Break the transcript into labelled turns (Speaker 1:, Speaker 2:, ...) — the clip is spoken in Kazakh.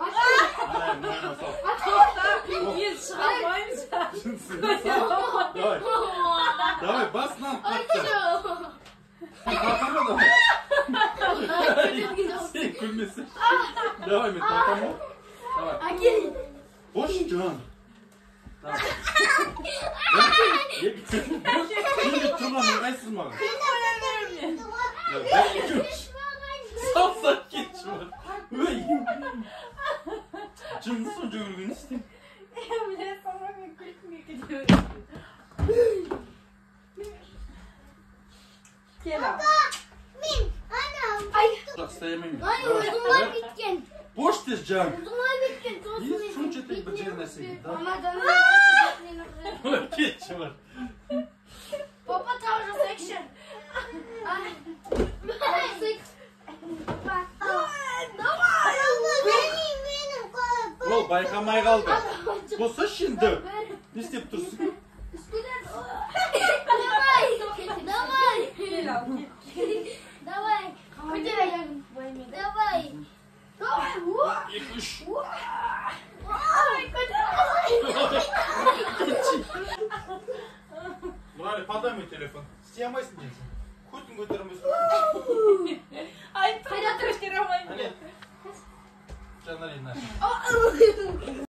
Speaker 1: Ай, мойнына сал.
Speaker 2: Тоқта, мен шыға алмаймын.
Speaker 1: Давай, давай, басынан қатты. Тартамын ғой, давай. Сен күлмесең. Давай, мен тартамын ғой. Давай.
Speaker 3: Әкел.
Speaker 1: Қош, жан. Давай. Екі, сен де тұрған ыңғайсыз маған. Давай, бір, екі, үш. Салса, кетші бар. Өй. Жындысың, жүгірген не істеймін?
Speaker 2: Білесің ғой, мен күлкіме кете беремін. Кел, ал.
Speaker 3: Мен ана. Ай.
Speaker 1: Жақсы, ұстай алмаймын.
Speaker 3: Ай,
Speaker 1: Давай.
Speaker 3: ұзынға кеткен.
Speaker 1: Бош тез, жан.
Speaker 3: Ұзынға кеткен. Сосын
Speaker 1: Не
Speaker 3: мен
Speaker 1: сонша тек бір жер нәрсеге, да?
Speaker 3: Ана.
Speaker 1: Ой, кетші бар.
Speaker 3: Папа, тағы жасайықшы. Давай.
Speaker 1: Ол байқамай қалды. Болсашы енді. Не істеп тұрсың?
Speaker 3: Давай. Давай.
Speaker 2: Кел, ал, кел.
Speaker 3: Давай. Көтер аяғын. Давай. Давай.
Speaker 1: Екі, үш.
Speaker 3: Ой, көтер.
Speaker 1: Кетші. Нұрали, подай мой телефон. Істей алмайсың дейсің. Көтін көтере алмайсың.
Speaker 2: Айттым, көтере алмаймын
Speaker 1: Әне.
Speaker 2: деп.
Speaker 1: Жанар, наш.